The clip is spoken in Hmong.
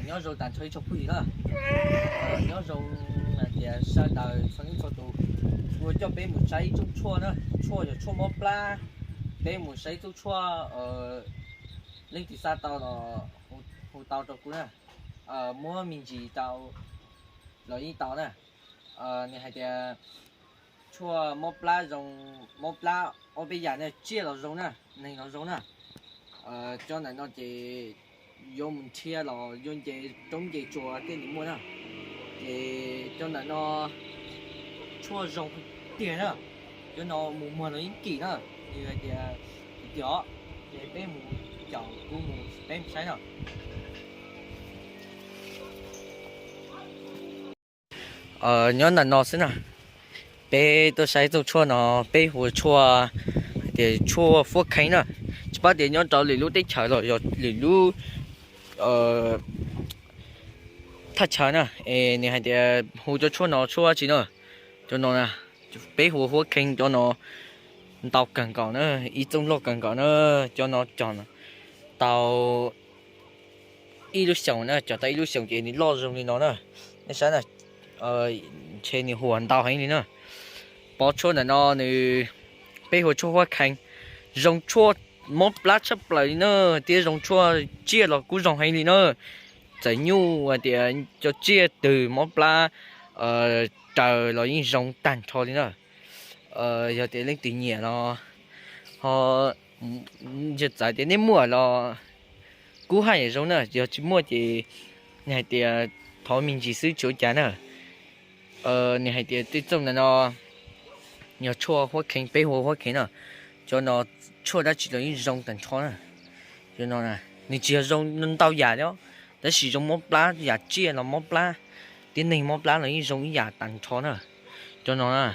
Nyob zoo tag nrho ib tsoom phooj ywg na. Nyob zoo hais tias sawv daws txhua leej txhua tus. Kuv coj peb mus saib ib tsob tshuaj na, tshuaj yog tshuaj mob plab. Peb mus saib ib tsob tshuaj, leej twg xav tau los hu tau rau kuv na. Muab me ntsis tau los yeej tau na. Nws hais tias tshuaj mob plab zoo, mob plab ob peb yam na, tsiaj los zoo na, neeg los zoo na. Cov ntawm no ces yuav mus nrhiav los yuav nce roob nce tsuas thiaj li muaj na. Ces cov ntawm no tshuaj zoo tiag na. Cov no mus muag los yeej kim na. Yog hais tias tiag os, ces peb mus, caum kuv mus peb mus saib no. Nyob ntawm no xwb na, peb tuaj saib tsob tshuaj no, peb hu tshuaj hais tias tshuaj huab kheev na. Tsis paub tias nyob rau lwm lub teb chaws los yog lwm lub thaj chaw na, es nws hais tias hu cov tshuaj no tshuaj dab tsi na. Cov no na, peb hu huab kheev, cov no ntau kawg nkaus na, ib txooj loj kawg nkaus na. Cov no cog tau ib lub xyoos na, cog tau ib lub xyoos ces nws loj zoo li no na. Nej saib na, ntshe nws huam ntau heev li na. Pov tshuaj ntawm no nws, peb hu tshuaj huab kheev, zoo tshuaj mob plab tshaj plaws li na, thiab zoo tshuaj tsiaj los kuj zoo heev li na. Txawm nyuj hais tias cov tsiaj twg mob plab raws los yeej zoo tag nrho li na. Yog tias leej twg nyiam los ho yog txawm tias nej muaj los kuj haj yam zoo na, yog tsis muaj ces nws hais tias thov me ntsis xwb tsis ua cas na. Nws hais tias tej txooj ntawm no yog tshuaj huab kheev, peb hu huab kheev no. Cov no tshuaj dab tsi los yeej zoo tag nrho na. Cov no nws tsis yog zoo ntau yam li, tab sis zoo mob plab, yam tsiaj los mob plab, thiab neeg mob plab los yeej zoo ib yam tag nrho na. Cov no na,